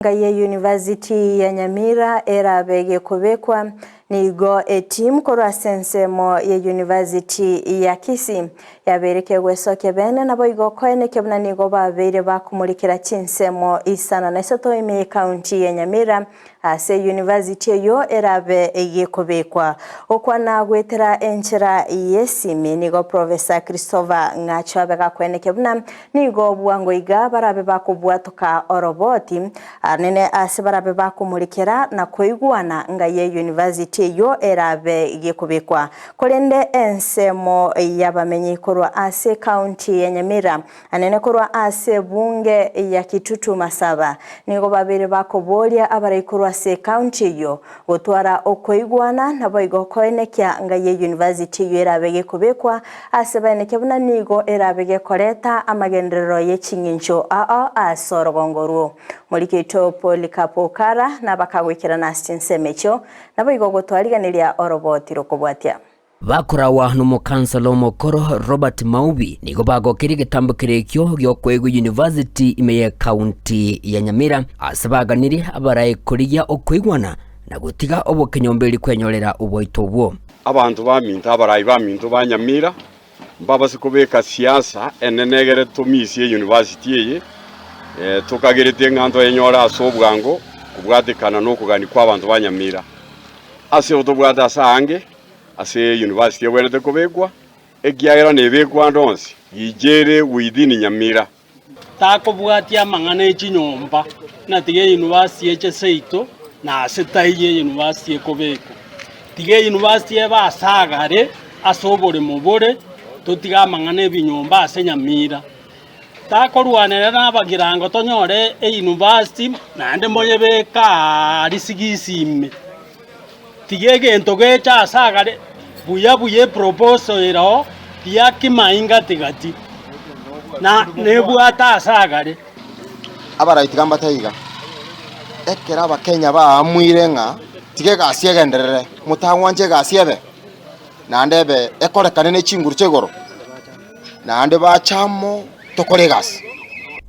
Enga ye University ya Nyamira erabe gekobekwa nigo etimu korwa ase ensemo ye University ya Kisii yabeire kegwesokia bene naboigo koenekia buna nigo babeire bakomorikera chinsemo isano na isato ime ye county ya Nyamira Ase university eyio erabe gekobekwa gokwana goetera enchera y'esimi, nigo Professor Christopher Ng'acho abe gakweneke buna nigo bwango iga barabe bakobwatoka oroboti anene ase barabe bakomorekera na koigwana ng'a ye university eyio erabe gekobekwa. Korende ensemo y'abamenyi korwa ase ecounty ya Nyamira Anene korwa ase ebunge ya Kitutu Masaba nigo babeire bakoboria abarai korwa ase ecounty eyio gotwara okoigwana naboigo koenekia nga ye university eyio erabe gekobekwa ase baenekia buna nigo erabe gekoreta amagenderero ye ching'encho ao ase orogongo orwo. Moriki oito Polycarp Okara nabakagoikerana ase chinsemo echio naboigo gotwariganeria oroboti rokobwatia. Bakorawa nomokansala omokoro Robert Maubi nigo bagokeria egetambo keria ekio giokoegwa University ime ye county ya Nyamira ase baganirie abarae korigia okoigwana na gotiga obokenyomberi kwenyorera oboito obwo. Abanto baminto, abarai baminto ba Nyamira, mbabase kobeka siasa enene egere tomisie eyunivasiti eye, tokagerete ng'a ntoyenyore ase obwango kobwatekana nokogania kw'abanto ba Nyamira. Ase otobwate ase aange ase eyunivasiti egwenerete kobekwa, ekiagera nebekwe ande onsi, gicha ere within Nyamira. Takobwatia amang'ana e chinyomba, ng'a tiga eyunivasiti eche seito, na ase taiyo eyunivasiti ekobekwa. Tiga eyunivasiti ebe ase agare, ase oboremo bore, totige amang'ana ebinyomba ase Nyamira. Takorwanerera na abagirango tonyore eyunivasiti, naende moyebeke aaria sigisi ime. Tiga egento geche ase agare buya buya eproposal ere oo tiakima ingati gati, na nebwate ase agare. Abarai tiga mbatebie iga, ekero abakenya baamuire ng'a tiga egasi egenderere, motagwancha egasi ebe, naende ebe ekorekane ne chinguru chia igoro, naende bache amo tokore egasi.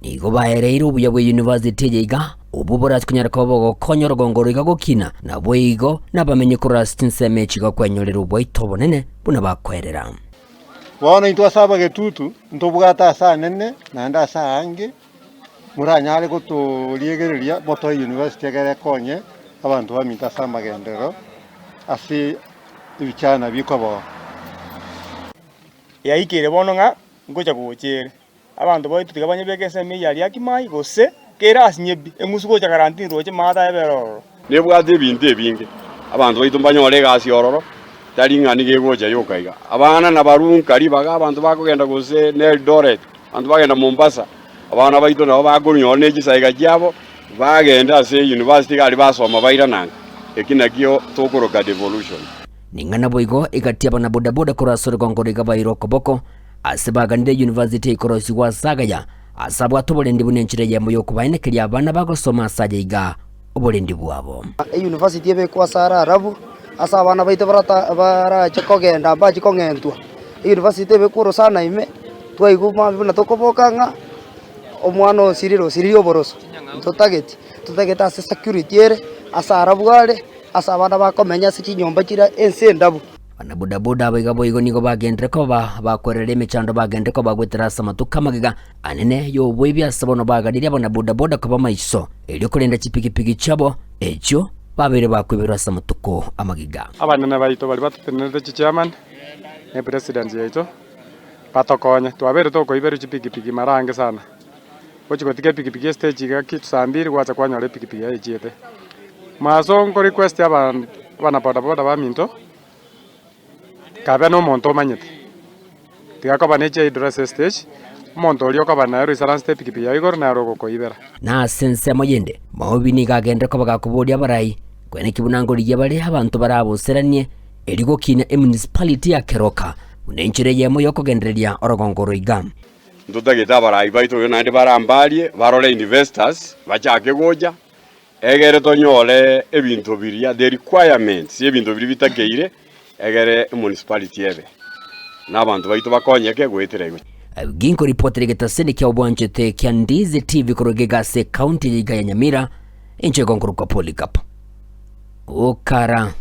Nigo baereire obuya bwe university eye iga, obwo borase konyara koba bogokonya orogongo oro iga gokina, naboigo nabamenyi korwa ase chinsemo echi iga kwenyorera oboito obonene buna bakoerera. Bono intwe ase abagetutu ntobwate ase anene naende ase aange, moranyare gotoriegereria motoe university ekere ekonye abanto baminto ase amagenderero ase ebichana bikobao. Yaikire bono ng'a ngocha gocha ere. Abanto baito tiga banyebeke ensemo eyio aria Kimai, gose kere ase nyebi, eng'usu gocha Karantini roche maate aye bere ororo. Nebwate ebinto ebinge, abanto baito mbanyore egasi ororo, tari ng'a nigo egocha yoka iga. Abana nabarunka ribaga abanto bakogenda gose na Eldoret, abanto bagenda Mombasa, abana baito nabo bakonyora ne chisaiga chiabo, bagenda ase university iga aria basoma bairana nka. Eki nakio tokoroka devolution. Ning'ana boigo egati y'abanabodaboda korwa ase orogongo roiga bairwe okoboko, Ase baganire University ekorosigwa ase agaya, ase abwate oborendi buna enchera eyemo y'okobaenekeria abana bagosoma ase aya iga oborendi bwabo. Eyunivasiti ebekwe ase are arabu, ase abana baito barata barache kogenda mbachie kong'entwa. Eyunivasiti ebekwe orosana ime, twaigwa mambia buna tokoboka ng'a omwana osirire osiririe oboroso, ntotageti, totagete ase security ere, ase arabu are, ase abana bakomenya ase chinyomba chire ense endabu. Abanabodaboda aba iga boigo nigo bagenderere koba bakwerera emechando bagenderere koba goetera ase amatuko amagega anene y'oboibi ase bono baganirie abanabodaboda koba maiso erio korenda chipigipigi chiabo echio babeire bakoiberwa ase amatuko amagega. Abanene baito baria batotenenerete chichairman na epresident yaito batokonye, twabeire tokoiberwa chipigipigi mara ange sana, gochi gotiga epigipigi estage iga kitu saa mbiri gwacha kwanyora epigipigi yaye echiete. Mwaso nko request abana bodaboda baminto, kabe na omonto omanyete, tiga koba ne chiaidro ase estage, omonto oria okoba nere oisaransete epigipigi yaye igoro nere ogokoibera. Na ase ensemo yende, maobi nigo agenderere koba gakoboria abarai, koeneki buna ngorigia bare abanto baraboseranie, erio gokinia emunicipality ya Keroka buna enchera eyemo y'okogendereria orogongo oro iga. Ntotagete abarai baito oyo naende barambarie, barore investors bachake gocha, Egere tonyore ebinto biria, the requirements y'ebinto biria bitakeire, egere emunicipality ebe, na abanto baito bakonyeke goetera igo. Ginko ripoti rigetaseni kia obwanchete kia Ndizi TV korwa egega ase ekaunti ya iga ya Nyamira. Inche igo nkorokwa Polycarp. Okara.